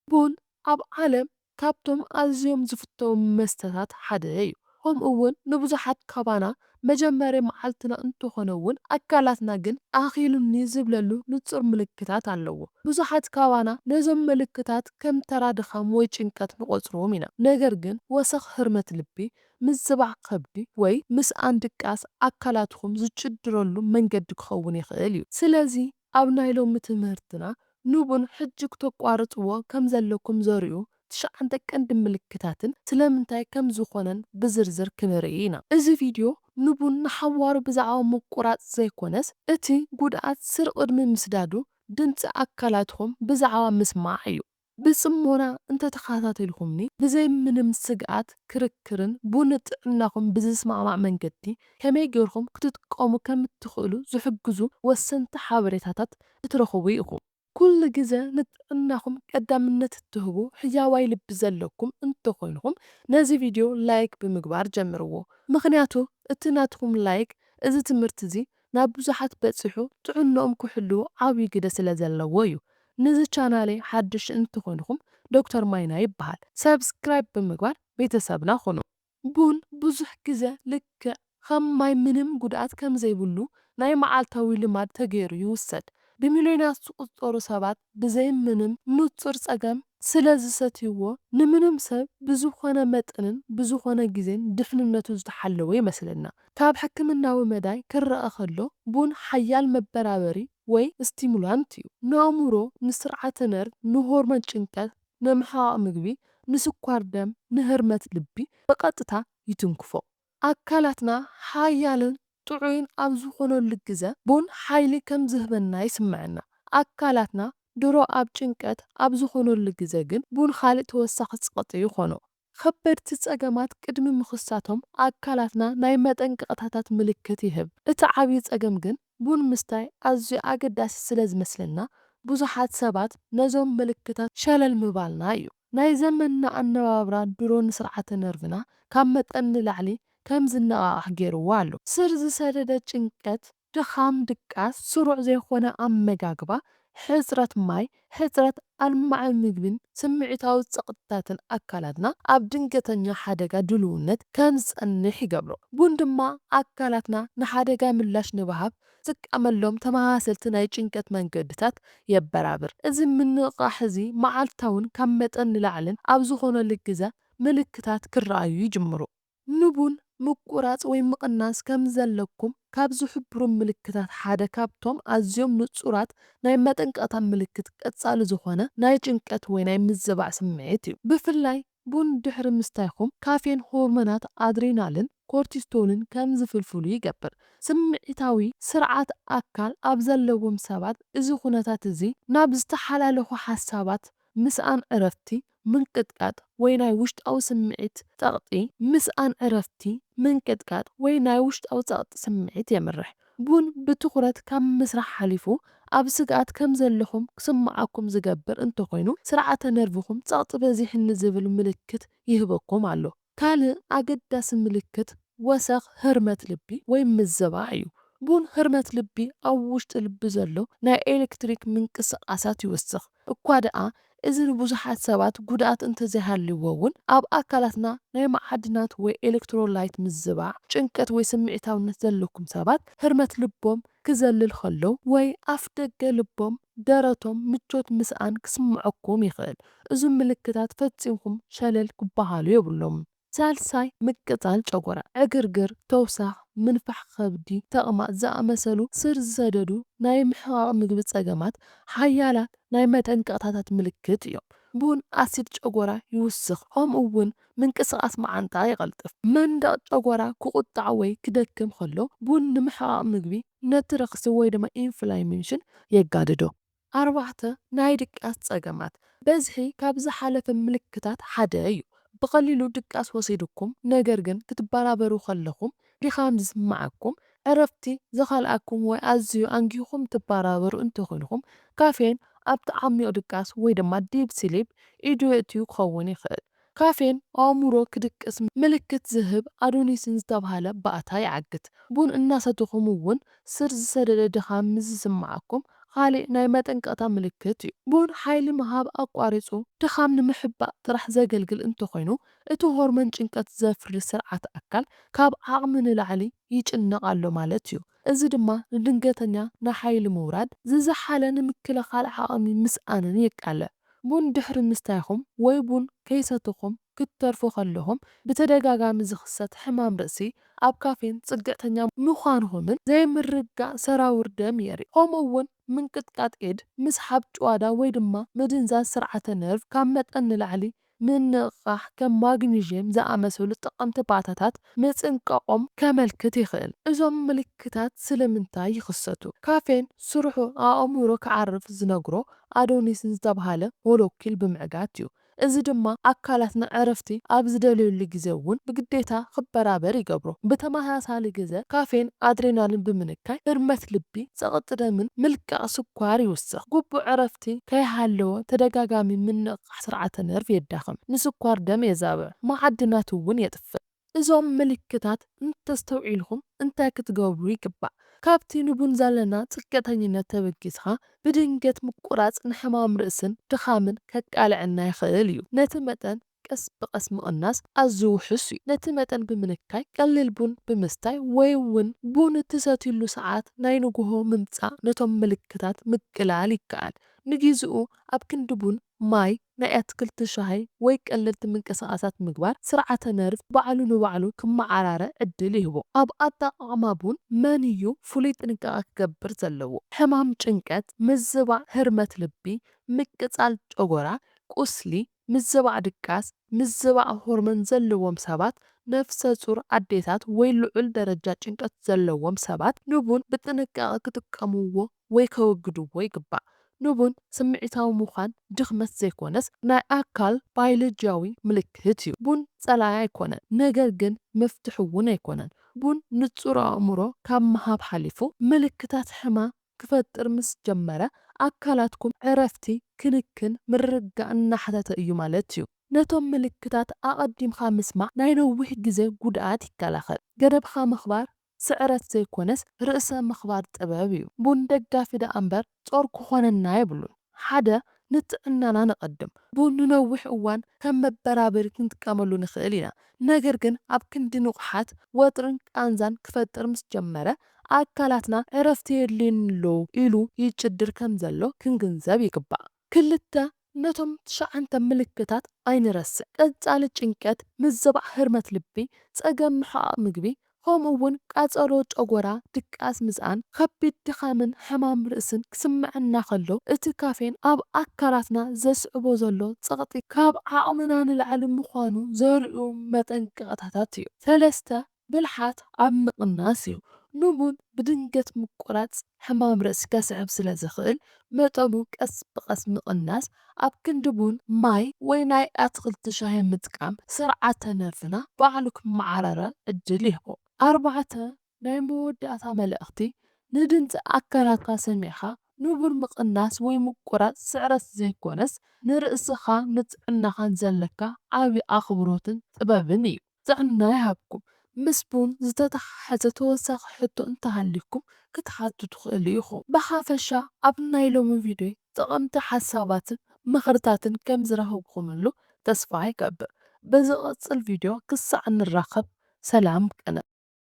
ቡን ኣብ ዓለም ካብቶም ኣዝዮም ዝፍተዉ መስተታት ሓደ እዩ። ከምኡ እውን ንብዙሓት ካባና መጀመሪ መዓልትና እንተኾነ እውን ኣካላትና ግን ኣኺሉኒ ዝብለሉ ንጹር ምልክታት ኣለዎ። ብዙሓት ካባና ነዞም ምልክታት ከም ተራ ድኻም ወይ ጭንቀት ንቖጽርዎም ኢና። ነገር ግን ወሰኽ ህርመት ልቢ፣ ምዝባዕ ከብዲ ወይ ምስኣን ድቃስ ኣካላትኩም ዝጭድረሉ መንገዲ ክኸውን ይኽእል እዩ። ስለዚ ኣብ ናይ ሎሚ ትምህርትና ንቡን ሕጂ ክተቋርጽዎ ከም ዘለኩም ዘርእዩ ትሽዓተ ቀንዲ ምልክታትን ስለምንታይ ከም ዝኾነን ብዝርዝር ክንርኢ ኢና። እዚ ቪድዮ ንቡን ንሓዋሩ ብዛዕባ ምቁራጽ ዘይኮነስ እቲ ጉድኣት ስር ቅድሚ ምስዳዱ ድምጺ ኣካላትኩም ብዛዕባ ምስማዕ እዩ። ብጽሞና እንተተኸታተልኩምኒ ብዘይ ምንም ስግኣት ክርክርን ቡን ንጥዕናኹም ብዝስማማዕ መንገዲ ከመይ ጌርኩም ክትጥቀሙ ከም እትኽእሉ ዝሕግዙ ወሰንቲ ሓበሬታታት ክትረኽቡ ኢኹም። ኩሉ ግዘ ንጥዕናኹም ቀዳምነት እትህቡ ህያዋይ ልቢ ዘለኩም እንተኾይንኹም ነዚ ቪድዮ ላይክ ብምግባር ጀምርዎ። ምኽንያቱ እቲ ናትኩም ላይክ እዚ ትምህርቲ እዚ ናብ ብዙሓት በጺሑ ጥዕንኦም ክሕልዉ ዓብዪ ግደ ስለ ዘለዎ እዩ። ንዚ ቻናለይ ሓድሽ እንተኾይንኹም ዶክተር ማይና ይበሃል። ሰብስክራይብ ብምግባር ቤተሰብና ኹኑ። ቡን ብዙሕ ግዘ ልክዕ ከም ማይ ምንም ጉድኣት ከም ዘይብሉ ናይ መዓልታዊ ልማድ ተገይሩ ይውሰድ። ብሚልዮናት ዝቑጸሩ ሰባት ብዘይ ምንም ንጹር ጸገም ስለ ዝሰትይዎ ንምንም ሰብ ብዝኾነ መጠንን ብዝኾነ ግዜን ድሕንነቱ ዝተሓለወ ይመስለና። ካብ ሕክምናዊ መዳይ ክረኣ ከሎ ቡን ሓያል መበራበሪ ወይ ስቲሙላንት እዩ። ንኣእምሮ፣ ንስርዓተ ነርቭ፣ ንሆርሞን ጭንቀት፣ ንምሕቓቕ ምግቢ፣ ንስኳር ደም፣ ንህርመት ልቢ ብቐጥታ ይትንክፎ። ኣካላትና ሓያልን ጥዑይን ኣብ ዝኾነሉ ግዘ ቡን ሓይሊ ከም ዝህበና ይስምዐና። ኣካላትና ድሮ ኣብ ጭንቀት ኣብ ዝኾነሉ ግዘ ግን ቡን ካልእ ተወሳኺ ጸቕጢ ይኾኖ። ከበድቲ ጸገማት ቅድሚ ምኽሳቶም ኣካላትና ናይ መጠንቀቕታታት ምልክት ይህብ። እቲ ዓብዪ ጸገም ግን ቡን ምስታይ ኣዝዩ ኣገዳሲ ስለ ዝመስለና ብዙሓት ሰባት ነዞም ምልክታት ሸለል ምባልና እዩ። ናይ ዘመንና ኣነባብራ ድሮ ንስርዓተ ነርቭና ካብ መጠን ንላዕሊ ከም ዝነቓቓሕ ገይርዎ ኣሎ። ስር ዝሰደደ ጭንቀት፣ ድኻም፣ ድቃስ፣ ስሩዕ ዘይኮነ ኣመጋግባ፣ ሕጽረት ማይ፣ ሕጽረት ኣልማዒ ምግብን ስምዒታዊ ጸቕጥታትን ኣካላትና ኣብ ድንገተኛ ሓደጋ ድልውነት ከም ዝጸንሕ ይገብሮ። ቡን ድማ ኣካላትና ንሓደጋ ምላሽ ንብሃብ ዝጥቀመሎም ተመሳሰልቲ ናይ ጭንቀት መንገድታት የበራብር። እዚ ምንቕቓሕ እዚ መዓልታውን ካብ መጠን ንላዕልን ኣብ ዝኾነሉ ግዘ ምልክታት ክረኣዩ ይጅምሩ። ንቡን ምቁራጽ ወይ ምቕናስ ከም ዘለኩም ካብ ዝሕብሩ ምልክታት ሓደ ካብቶም ኣዝዮም ንጹራት ናይ መጠንቀቕታ ምልክት ቀጻሊ ዝኾነ ናይ ጭንቀት ወይ ናይ ምዝባዕ ስምዒት እዩ። ብፍላይ ቡን ድሕሪ ምስታይኩም ካፌን ሆርሞናት ኣድሪናልን ኮርቲስቶልን ከም ዝፍልፍሉ ይገብር። ስምዒታዊ ስርዓት ኣካል ኣብ ዘለዎም ሰባት እዚ ኩነታት እዚ ናብ ዝተሓላለኹ ሓሳባት፣ ምስኣን ዕረፍቲ፣ ምንቅጥቃጥ ወይ ናይ ውሽጣዊ ስምዒት ጸቕጢ፣ ምስኣን ዕረፍቲ፣ ምንቅጥቃጥ ወይ ናይ ውሽጣዊ ጸቕጢ ስምዒት የምርሕ። ቡን ብትኹረት ካብ ምስራሕ ሓሊፉ ኣብ ስግኣት ከም ዘለኹም ክስምዓኩም ዝገብር እንተኾይኑ ስርዓተ ነርቭኹም ጸቕጢ በዚሕኒ ዝብል ምልክት ይህበኩም ኣሎ። ካልእ ኣገዳሲ ምልክት ወሰኽ ህርመት ልቢ ወይ ምዝባዕ እዩ። ቡን ህርመት ልቢ ኣብ ውሽጢ ልቢ ዘሎ ናይ ኤሌክትሪክ ምንቅስቓሳት ይውስኽ። እኳ ደኣ እዚ ንብዙሓት ሰባት ጉድኣት እንተዘይሃልይዎ እውን ኣብ ኣካላትና ናይ መዓድናት ወይ ኤሌክትሮላይት ምዝባዕ፣ ጭንቀት ወይ ስምዒታውነት ዘለኩም ሰባት ህርመት ልቦም ክዘልል ከሎ ወይ ኣፍ ደገ ልቦም፣ ደረቶም፣ ምቾት ምስኣን ክስምዐኩም ይኽእል። እዞም ምልክታት ፈጺምኩም ሸለል ክበሃሉ የብሎምን። ሳልሳይ፣ ምቅጻል ጨጎራ። ዕግርግር፣ ተውሳኽ፣ ምንፋሕ ከብዲ፣ ተቕማጥ ዝኣመሰሉ ስር ዝሰደዱ ናይ ምሕቓቕ ምግቢ ጸገማት ሓያላት ናይ መጠንቀቕታታት ምልክት እዮም። ቡን ኣሲድ ጨጎራ ይውስኽ፣ ከምኡ እውን ምንቅስቓስ መዓንጣ የቐልጥፍ። መንደቕ ጨጎራ ክቑጣዕ ወይ ክደክም ከሎ ቡን ንምሕቓቕ ምግቢ ነቲ ረኽሲ ወይ ድማ ኢንፍላሜሽን የጋድዶ። ኣርባዕተ፣ ናይ ድቃስ ጸገማት። በዝሒ ካብ ዝሓለፈ ምልክታት ሓደ እዩ። ብቐሊሉ ድቃስ ወሲድኩም ነገር ግን ክትበራበሩ ከለኹም ድኻም ዝስምዓኩም፣ ዕረፍቲ ዝኸልኣኩም ወይ ኣዝዩ ኣንጊኹም ትበራበሩ እንተኾይንኹም ካፌን ኣብቲ ዓሚቕ ድቃስ ወይ ድማ ዲፕ ስሊፕ ኢዱ የእትዩ ክኸውን ይኽእል። ካፌን ኣእምሮ ክድቅስ ምልክት ዝህብ ኣዶኒሲን ዝተብሃለ ባእታ ይዓግት። ቡን እናሰተኹም እውን ስር ዝሰደደ ድኻም ምስ ዝስምዓኩም ካልእ ናይ መጠንቀቕታ ምልክት እዩ። ቡን ሓይሊ ምሃብ ኣቋሪጹ ድኻም ንምሕባእ ጥራሕ ዘገልግል እንተኾይኑ፣ እቲ ሆርሞን ጭንቀት ዘፍሪ ስርዓት ኣካል ካብ ዓቕሚ ንላዕሊ ይጭነቕ ኣሎ ማለት እዩ። እዚ ድማ ንድንገተኛ ናይ ሓይሊ ምውራድ፣ ዝዘሓለ ንምክልኻል ዓቕሚ ምስኣንን የቃልዕ። ቡን ድሕሪ ምስታይኹም ወይ ቡን ከይሰተኹም ክትተርፉ ከለኹም ብተደጋጋሚ ዝኽሰት ሕማም ርእሲ፣ ኣብ ካፌን ጽግዕተኛ ምዃንኹምን ዘይምርግጋእ ሰራውር ደም የርኢ። ከምኡ እውን ምንቅጥቃጥ ኢድ፣ ምስሓብ ጭዋዳ ወይ ድማ ምድንዛዝ ስርዓተ ነርቭ፣ ካብ መጠን ንላዕሊ ምንቕቓሕ፣ ከም ማግኒዥየም ዝኣመሰሉ ጠቐምቲ ባእታታት ምጽንቃቖም ከመልክት ይኽእል። እዞም ምልክታት ስለምንታይ ይኽሰቱ? ካፌን ስርሑ ኣእምሮ ክዓርፍ ዝነግሮ ኣዶኒሲን ዝተባህለ ሞለኪል ብምዕጋት እዩ። እዚ ድማ ኣካላትና ዕረፍቲ ኣብ ዝደልየሉ ግዜ እውን ብግዴታ ክበራበር ይገብሮ። ብተመሳሳሊ ግዜ ካፌን ኣድሬናሊን ብምንካይ ህርመት ልቢ፣ ጸቕጢ ደምን ምልቃቕ ስኳር ይውስኽ። ግቡእ ዕረፍቲ ከይሃለወ ተደጋጋሚ ምንቕቓሕ ስርዓተ ነርቭ የዳኽም፣ ንስኳር ደም የዛብዕ፣ መዓድናት እውን የጥፍእ። እዞም ምልክታት እንተስተውዒልኩም እንታይ ክትገብሩ ይግባእ? ካብቲ ንቡን ዘለና ጽግዕተኝነት ተበጊስኻ ብድንገት ምቁራጽ ንሕማም ርእስን ድኻምን ከቃልዐና ይኽእል እዩ። ነቲ መጠን ቀስ ብቐስ ምቕናስ ኣዝዩ ውሑስ እዩ። ነቲ መጠን ብምንካይ ቀሊል ቡን ብምስታይ ወይ እውን ቡን እትሰትዩሉ ሰዓት ናይ ንግሆ ምምጻእ ነቶም ምልክታት ምቅላል ይከኣል። ንጊዜኡ ኣብ ክንዲ ቡን ማይ፣ ናይ ኣትክልቲ ሻሂ ወይ ቀለልቲ ምንቅስቓሳት ምግባር ስርዓተ ነርቭ ባዕሉ ንባዕሉ ክመዓራረ ዕድል ይህቦ። ኣብ ኣጠቓቕማ ቡን መን እዩ ፍሉይ ጥንቃቐ ክገብር ዘለዎ? ሕማም ጭንቀት፣ ምዝባዕ ህርመት ልቢ፣ ምቅጻል ጨጎራ፣ ቁስሊ፣ ምዝባዕ ድቃስ፣ ምዝባዕ ሆርሞን ዘለዎም ሰባት፣ ነፍሰ ጹር ኣዴታት ወይ ልዑል ደረጃ ጭንቀት ዘለዎም ሰባት ንቡን ብጥንቃቐ ክጥቀምዎ ወይ ከወግድዎ ይግባእ። ንቡን ስምዒታዊ ምዃን ድኽመት ዘይኮነስ ናይ ኣካል ባዮሎጂያዊ ምልክት እዩ። ቡን ጸላኢ ኣይኮነን፣ ነገር ግን መፍትሒ እውን ኣይኮነን። ቡን ንጹር ኣእምሮ ካብ ምሃብ ሓሊፉ ምልክታት ሕማም ክፈጥር ምስ ጀመረ ኣካላትኩም ዕረፍቲ፣ ክንክን፣ ምርግጋእ እናሓተተ እዩ ማለት እዩ። ነቶም ምልክታት ኣቐዲምካ ምስማዕ ናይ ነዊሕ ግዜ ጉድኣት ይከላኸል። ገደብኻ ምኽባር ስዕረት ዘይኮነስ ርእሰ ምኽባር ጥበብ እዩ። ቡን ደጋፊ ደኣ እምበር ጾር ክኾነና የብሉን። ሓደ፣ ንጥዕናና ንቐድም። ቡን ንነዊሕ እዋን ከም መበራበሪ ክንጥቀመሉ ንኽእል ኢና። ነገር ግን ኣብ ክንዲ ንቑሓት፣ ወጥርን ቃንዛን ክፈጥር ምስ ጀመረ፣ ኣካላትና ዕረፍቲ የድልየኒ ኣሎ ኢሉ ይጭድር ከም ዘሎ ክንግንዘብ ይግባእ። ክልተ፣ ነቶም ትሽዓተ ምልክታት ኣይንረስዕ። ቀጻሊ ጭንቀት፣ ምዝባዕ ህርመት ልቢ፣ ጸገም ምሕቓቕ ምግቢ፣ ከምኡ እውን ቃጸሎ ጨጎራ፣ ድቃስ ምዝኣን፣ ከቢድ ድኻምን ሕማም ርእስን ክስምዐና ከሎ፣ እቲ ካፌን ኣብ ኣካላትና ዘስዕቦ ዘሎ ጸቕጢ ካብ ዓቕምና ንላዕሊ ምዃኑ ዘርእዩ መጠንቀቕታታት እዩ። ሰለስተ፣ ብልሓት ኣብ ምቕናስ እዩ። ንቡን ብድንገት ምቁራጽ ሕማም ርእሲ ከስዕብ ስለ ዝኽእል፣ መጠኑ ቀስ ብቐስ ምቕናስ፣ ኣብ ክንዲ ቡን ማይ ወይ ናይ ኣትክልቲ ሻሂ ምጥቃም ስርዓተ ነርቭና ባዕሉ ክመዓራረ ዕድል ይህቦ። ኣርባዕተ፣ ናይ መወዳእታ መልእኽቲ፣ ንድምጺ ኣካላትካ ሰሚዕካ ንቡን ምቕናስ ወይ ምቁራጽ ስዕረት ዘይኮነስ፣ ንርእስኻ ንጥዕናኻን ዘለካ ዓቢ ኣኽብሮትን ጥበብን እዩ። ጥዕና ይሃብኩም። ምስ ቡን ዝተተሓሓዘ ተወሳኺ ሕቶ እንተሃልዩኩም ክትሓቱ ትኽእሉ ኢኹም። ብሓፈሻ ኣብ ናይ ሎሚ ቪድዮ ጠቐምቲ ሓሳባትን ምኽርታትን ከም ዝረኸብኩምሉ ተስፋ ይገብር። ብዝቕጽል ቪድዮ ክሳዕ ንራኸብ ሰላም ቅነ።